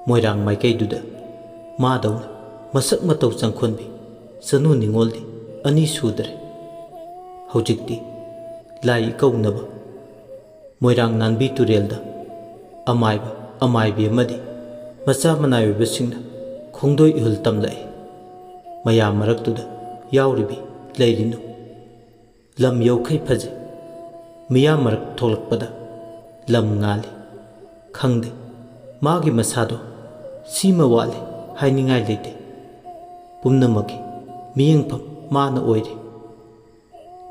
ꯃꯣꯏꯔꯥꯡ ꯃꯥꯏꯀꯩꯗꯨꯗ ꯃꯥꯗꯧꯅ ꯃꯁꯛ ꯃꯇꯧ ꯆꯪꯈꯣꯟꯕꯤ ꯆꯅꯨ ꯅꯤꯉꯣꯜꯗꯤ ꯑꯅꯤ ꯁꯨꯗ꯭ꯔꯦ꯫ ꯍꯧꯖꯤꯛꯇꯤ ꯂꯥꯏ ꯏꯀꯧꯅꯕ ꯃꯣꯏꯔꯥꯡ ꯅꯥꯟꯕꯤ ꯇꯨꯔꯦꯜꯗ ꯑꯃꯥꯏꯕ ꯑꯃꯥꯏꯕꯤ ꯑꯃꯗꯤ ꯃꯆꯥ ꯃꯅꯥꯏ ꯑꯣꯏꯕꯁꯤꯡꯅ ꯈꯣꯡꯗꯣꯏ ꯏꯍꯨꯜ ꯇꯝꯂꯛꯏ꯫ ꯃꯌꯥꯝ ꯃꯔꯛꯇꯨꯗ ꯌꯥꯎꯔꯤꯕꯤ ꯂꯩꯔꯤꯅꯨ꯫ ꯂꯝ ꯌꯧꯈꯩ ꯐꯖꯩ꯫ ꯃꯤꯌꯥꯝ ꯃꯔꯛ ꯊꯣꯛꯂꯛꯄꯗ ꯂꯝ ꯉꯥꯜꯂꯤ꯫ ꯈꯪꯗꯦ, ꯃꯥꯒꯤ ꯃꯁꯥꯗꯣ ꯁꯤꯃ ꯋꯥꯠꯂꯤ ꯍꯥꯏꯅꯤꯡꯉꯥꯏ ꯂꯩꯇꯦ꯫ ꯄꯨꯝꯅꯃꯛꯀꯤ ꯃꯤꯠꯌꯦꯡꯐꯝ ꯃꯥꯅ ꯑꯣꯏꯔꯤ꯫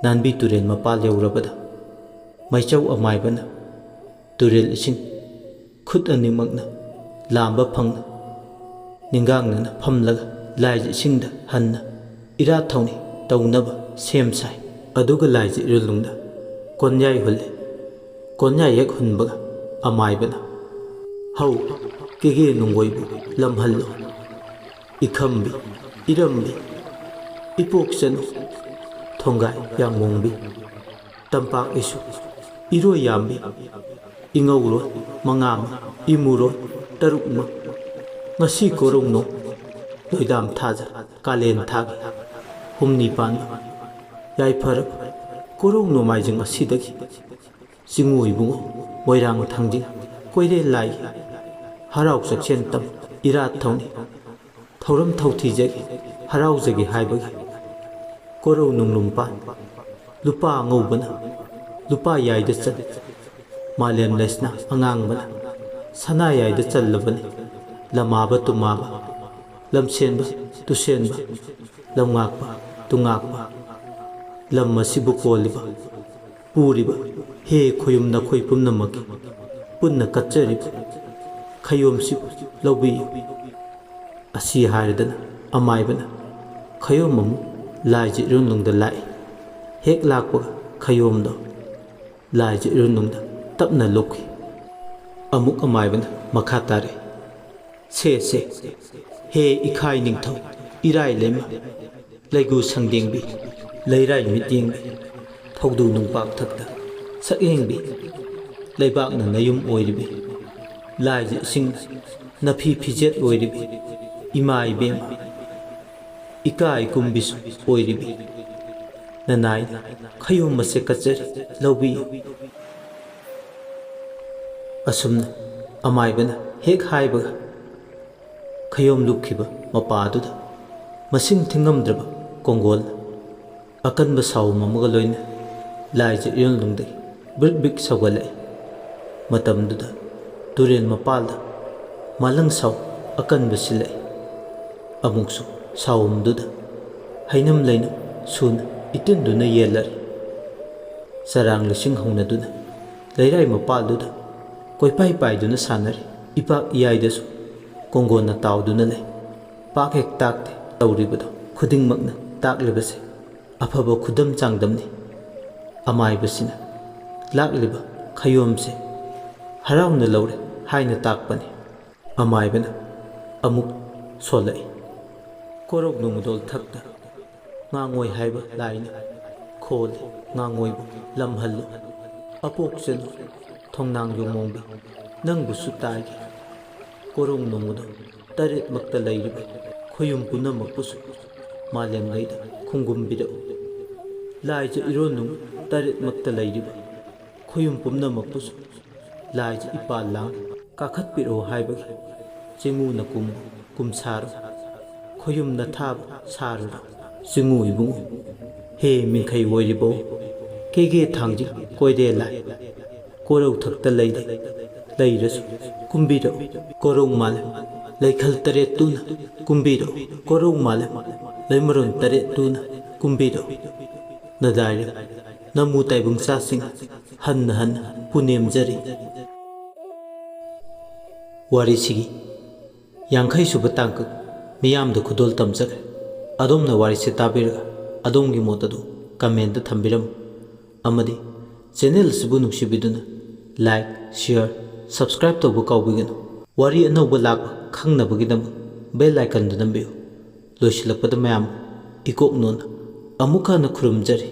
ꯅꯥꯟꯕꯤ ꯇꯨꯔꯦꯜ ꯃꯄꯥꯜ ꯌꯧꯔꯕꯗ ꯃꯩꯆꯧ ꯑꯃꯥꯏꯕꯅ ꯇꯨꯔꯦꯜ ꯏꯁꯤꯡ ꯈꯨꯠ ꯑꯅꯤꯃꯛꯅ ꯂꯥꯝꯕ ꯐꯪꯅ ꯅꯤꯡꯒꯥꯡꯅꯅ ꯐꯝꯂꯒ ꯂꯥꯏꯖ ꯏꯁꯤꯡꯗ ꯍꯟꯅ ꯏꯔꯥꯠ ꯊꯧꯅꯤ ꯇꯧꯅꯕ ꯁꯦꯝ ꯁꯥꯏ꯫ ꯑꯗꯨꯒ ꯂꯥꯏꯖ ꯏꯔꯨꯂꯨꯡꯗ ꯀꯣꯟꯌꯥꯏ ꯍꯨꯜꯂꯤ꯫ ꯀꯣꯟꯌꯥꯏ ꯍꯦꯛ ꯍꯨꯟꯕꯒ ꯑꯃꯥꯏꯕꯅ, "ꯍꯧ, ꯀꯦꯒꯦ ꯅꯨꯡꯒꯣꯏꯕꯨ ꯂꯝꯍꯜꯂꯨ꯫ ꯏꯈꯝꯕꯤ, ꯏꯔꯝꯕꯤ, ꯏꯄꯣꯛ ꯆꯅꯨ, ꯊꯣꯡꯒꯥꯏ ꯌꯥꯡꯃꯣꯡꯕꯤ, ꯇꯝꯄꯥꯛ ꯏꯁꯨ, ꯏꯔꯣꯏ ꯌꯥꯝꯕꯤ, ꯏꯉꯧꯔꯣꯏ ꯃꯉꯥꯃ, ꯏꯃꯨꯔꯣꯏ ꯇꯔꯨꯛꯃ, ꯉꯁꯤ ꯀꯣꯔꯧꯅꯣ ꯂꯣꯏꯗꯥꯝ ꯊꯥꯖ ꯀꯥꯂꯦꯟ ꯊꯥꯒꯤ ꯍꯨꯝꯅꯤ ꯄꯥꯟꯕ ꯌꯥꯏꯐꯔꯕ ꯀꯣꯔꯧ ꯅꯣꯡꯃꯥꯏꯖꯤꯡ ꯑꯁꯤꯗꯒꯤ ꯆꯤꯡꯉꯨ ꯏꯕꯨꯡꯉꯣ ꯃꯣꯏꯔꯥꯡ ꯊꯥꯡꯖꯤꯡ ꯀꯣꯏꯔꯦꯜ ꯂꯥꯏꯒꯤ ꯍꯔꯥꯎ ꯆꯥꯛꯁꯦꯟ ꯇꯝ ꯏꯔꯥꯠ ꯊꯧꯅꯤ꯫ ꯊꯧꯔꯝ ꯊꯧꯊꯤꯖꯒꯦ, ꯍꯔꯥꯎꯖꯒꯦ ꯍꯥꯏꯕꯒꯤ ꯀꯣꯔꯧ ꯅꯨꯡꯂꯨꯝꯄꯥꯟ ꯂꯨꯄꯥ ꯑꯉꯧꯕꯅ ꯂꯨꯄꯥ ꯌꯥꯏꯗ ꯆꯜꯂꯤ꯫ ꯃꯥꯂꯦꯝ ꯂꯩꯁꯅꯥ ꯑꯉꯥꯡꯕꯅ ꯁꯅꯥ ꯌꯥꯏꯗ ꯆꯜꯂꯕꯅꯤ꯫ ꯂꯃꯥꯕ ꯇꯨꯃꯥꯕ, ꯂꯝꯁꯦꯟꯕ ꯇꯨꯁꯦꯟꯕ, ꯂꯝꯉꯥꯛꯄ ꯇꯨꯉꯥꯛꯄ, ꯂꯝ ꯑꯁꯤꯕꯨ ꯀꯣꯜꯂꯤꯕ, ꯄꯨꯔꯤꯕ ꯍꯦ ꯈꯣꯌꯨꯝ ꯅꯈꯣꯏ ꯄꯨꯝꯅꯃꯛꯀꯤ ꯄꯨꯟꯅ ꯀꯠꯆꯔꯤꯕ ꯈꯌꯣꯝꯁꯤꯕꯨ ꯂꯧꯕꯤꯌꯨ꯫ ꯑꯁꯤ ꯍꯥꯏꯔꯗꯅ ꯑꯃꯥꯏꯕꯅ ꯈꯌꯣꯝ ꯑꯃꯨꯛ ꯂꯥꯏꯖ ꯏꯔꯨꯝꯅꯨꯡꯗ ꯂꯥꯛꯏ꯫ ꯍꯦꯛ ꯂꯥꯛꯄꯒ ꯈꯌꯣꯝꯗꯣ ꯂꯥꯏꯖ ꯏꯔꯨꯝꯅꯨꯡꯗ ꯇꯞꯅ ꯂꯨꯞꯈꯤ꯫ ꯑꯃꯨꯛ ꯑꯃꯥꯏꯕꯅ ꯃꯈꯥ ꯇꯥꯔꯛꯏ, "ꯁꯦ ꯁꯦ, ꯍꯦ ꯏꯈꯥꯏ ꯅꯤꯡꯊꯧ, ꯏꯔꯥꯏ ꯂꯩꯃ, ꯂꯩꯒꯨ ꯁꯪꯗꯦꯡꯕꯤ, ꯂꯩꯔꯥꯏ ꯃꯤꯠꯌꯦꯡꯕꯤ, ꯐꯧꯗꯨ ꯅꯨꯡꯄꯥꯛ ꯊꯛꯇ ꯁꯛꯌꯦꯡꯕꯤ, ꯂꯩꯕꯥꯛꯅ ꯅꯌꯨꯝ ꯑꯣꯏꯔꯤꯕꯤ, ꯂꯥꯏꯖ ꯏꯁꯤꯡ ꯅꯐꯤ ꯐꯤꯖꯦꯠ ꯑꯣꯏꯔꯤꯕꯤ, ꯏꯃꯥ ꯏꯕꯦꯝꯃ, ꯏꯀꯥꯏ ꯀꯨꯝꯕꯤꯁꯨ ꯑꯣꯏꯔꯤꯕꯤ, ꯅꯅꯥꯏꯅ ꯈꯌꯣꯝ ꯑꯁꯦ ꯀꯠꯆꯔꯤ, ꯂꯧꯕꯤꯌꯨ"꯫ ꯑꯁꯨꯝꯅ ꯑꯃꯥꯏꯕꯅ ꯍꯦꯛ ꯍꯥꯏꯕꯒ, ꯈꯌꯣꯝ ꯂꯨꯞꯈꯤꯕ ꯃꯄꯥꯗꯨꯗ ꯃꯁꯤꯡ ꯊꯤꯉꯝꯗ꯭ꯔꯕ ꯀꯣꯡꯒꯣꯜ ꯑꯀꯟꯕ ꯁꯥꯎꯝ ꯑꯃꯒ ꯂꯣꯏꯅ ꯂꯥꯏꯖ ꯏꯔꯣꯟꯂꯨꯡꯗꯒꯤ ꯕ꯭ꯔꯤꯛ ꯕ꯭ꯔꯤꯛ ꯁꯧꯒꯠꯂꯛꯏ꯫ ꯃꯇꯝꯗꯨꯗ ꯇꯨꯔꯦꯜ ꯃꯄꯥꯜꯗ ꯃꯥꯂꯪ ꯁꯥꯎ ꯑꯀꯟꯕ ꯁꯤꯜꯂꯛꯏ꯫ ꯑꯃꯨꯛꯁꯨ ꯁꯥꯎꯝꯗꯨꯗ ꯍꯩꯅꯝ ꯂꯩꯅꯝ ꯁꯨꯅ ꯏꯇꯤꯟꯗꯨꯅ ꯌꯦꯜꯂꯔꯤ꯫ ꯆꯔꯥꯡ ꯂꯤꯁꯤꯡ ꯍꯧꯅꯗꯨꯅ ꯂꯩꯔꯥꯏ ꯃꯄꯥꯜꯗꯨꯗ ꯀꯣꯏꯄꯥꯏ ꯄꯥꯏꯗꯨꯅ ꯁꯥꯟꯅꯔꯤ꯫ ꯏꯄꯥꯛ ꯏꯌꯥꯏꯗꯁꯨ ꯀꯣꯡꯒꯣꯟꯅ ꯇꯥꯎꯗꯨꯅ ꯂꯩ꯫ ꯄꯥꯛ ꯍꯦꯛ ꯇꯥꯛꯇꯦ ꯇꯧꯔꯤꯕꯗꯣ꯫ ꯈꯨꯗꯤꯡꯃꯛꯅ ꯇꯥꯛꯂꯤꯕꯁꯦ ꯑꯐꯕ ꯈꯨꯗꯝ ꯆꯥꯡꯗꯝꯅꯤ꯫ ꯑꯃꯥꯏꯕꯁꯤꯅ ꯂꯥꯛꯂꯤꯕ ꯈꯌꯣꯝꯁꯦ ꯍꯔꯥꯎꯅ ꯂꯧꯔꯦ ꯍꯥꯏꯅ ꯇꯥꯛꯄꯅꯤ꯫ ꯑꯃꯥꯏꯕꯅ ꯑꯃꯨꯛ ꯁꯣꯜꯂꯛꯏ꯫ ꯀꯣꯔꯧ ꯅꯣꯡꯃꯗꯣꯜ ꯊꯛꯇ ꯉꯥꯡꯉꯣꯏ ꯍꯥꯏꯕ ꯂꯥꯏꯅ ꯈꯣꯜꯂꯤ, ꯉꯥꯡꯉꯣꯏꯕꯨ ꯂꯝꯍꯜꯂꯨ꯫ ꯑꯄꯣꯛꯆꯅꯨ ꯊꯣꯡꯅꯥꯡ ꯌꯣꯡꯃꯣꯡꯕꯤ, ꯅꯪꯕꯨꯁꯨ ꯇꯥꯏꯒꯦ꯫ ꯀꯣꯔꯧ ꯅꯣꯡꯃꯗꯣꯜ ꯇꯔꯦꯠꯃꯛꯇ ꯂꯩꯔꯤꯕ ꯈꯣꯌꯨꯝ ꯄꯨꯝꯅꯃꯛꯄꯨꯁꯨ ꯃꯥꯂꯦꯝ ꯂꯩꯗ ꯈꯣꯡꯒꯨꯝꯕꯤꯔꯛꯎ꯫ ꯂꯥꯏꯖ ꯏꯔꯣꯟꯅꯨꯡ ꯇꯔꯦꯠꯃꯛꯇ ꯂꯩꯔꯤꯕ ꯈꯣꯌꯨꯝ ꯄꯨꯝꯅꯃꯛꯄꯨꯁꯨ ꯂꯥꯏꯖ ꯏꯄꯥꯜ ꯂꯥꯡ ꯀꯥꯈꯠꯄꯤꯔꯛꯎ ꯍꯥꯏꯕꯒꯤ ꯆꯤꯡꯉꯨꯅ ꯀꯨꯝꯕ ꯀꯨꯝꯁꯥꯔꯣ꯫ ꯈꯣꯌꯨꯝꯅ ꯊꯥꯕ ꯁꯥꯔꯨꯔꯣ꯫ ꯆꯤꯡꯉꯨ ꯏꯕꯨꯡꯉꯣ, ꯍꯦ ꯃꯤꯡꯈꯩ ꯑꯣꯏꯔꯤꯕꯧ, ꯀꯦꯒꯦ ꯊꯥꯡꯖꯤꯡ ꯀꯣꯏꯔꯦ ꯂꯥꯏ꯫ ꯀꯣꯔꯧ ꯊꯛꯇ ꯂꯩꯔꯦ ꯂꯩꯔꯁꯨ ꯀꯨꯝꯕꯤꯔꯛꯎ꯫ ꯀꯣꯔꯧ ꯃꯥꯂꯦꯝ ꯂꯩꯈꯜ ꯇꯔꯦꯠ ꯇꯨꯅ ꯀꯨꯝꯕꯤꯔꯛꯎ꯫ ꯀꯣꯔꯧ ꯃꯥꯂꯦꯝ ꯂꯩꯃꯔꯣꯟ ꯇꯔꯦꯠ ꯇꯨꯅ ꯀꯨꯝꯕꯤꯔꯛꯎ꯫ ꯅꯗꯥꯏꯔ ꯅꯃꯨ ꯇꯥꯏꯕꯪ ꯆꯥꯁꯤꯡ ꯍꯟꯅ ꯍꯟꯅ ꯄꯨꯅꯦꯝꯖꯔꯤ꯫ ꯋꯥꯔꯤꯁꯤꯒꯤ ꯌꯥꯡꯈꯩ ꯁꯨꯕ ꯇꯥꯡꯀꯛ ꯃꯤꯌꯥꯝꯗ ꯈꯨꯗꯣꯜ ꯇꯝꯖꯔꯦ꯫ ꯑꯗꯣꯝꯅ ꯋꯥꯔꯤꯁꯦ ꯇꯥꯕꯤꯔꯒ ꯑꯗꯣꯝꯒꯤ ꯃꯣꯠ ꯑꯗꯨ comment ꯊꯝꯕꯤꯔꯝꯃꯨ꯫ ꯑꯃꯗꯤ channel ꯑꯁꯤꯕꯨ ꯅꯨꯡꯁꯤꯕꯤꯗꯨꯅ Like, share, subscribe ꯇꯧꯕ ꯀꯥꯎꯕꯤꯒꯅꯨ꯫ ꯋꯥꯔꯤ ꯑꯅꯧꯕ ꯂꯥꯛꯄ ꯈꯪꯅꯕꯒꯤꯗꯃꯛ bell icon ꯗꯨ ꯅꯝꯕꯤꯌꯨ꯫ ꯂꯣꯏꯁꯤꯜꯂꯛꯄꯗ ꯃꯌꯥꯝ ꯏꯀꯣꯛ ꯅꯣꯟꯅ ꯑꯃꯨꯛ ꯍꯟꯅ ꯈꯨꯔꯨꯝꯖꯔꯤ꯫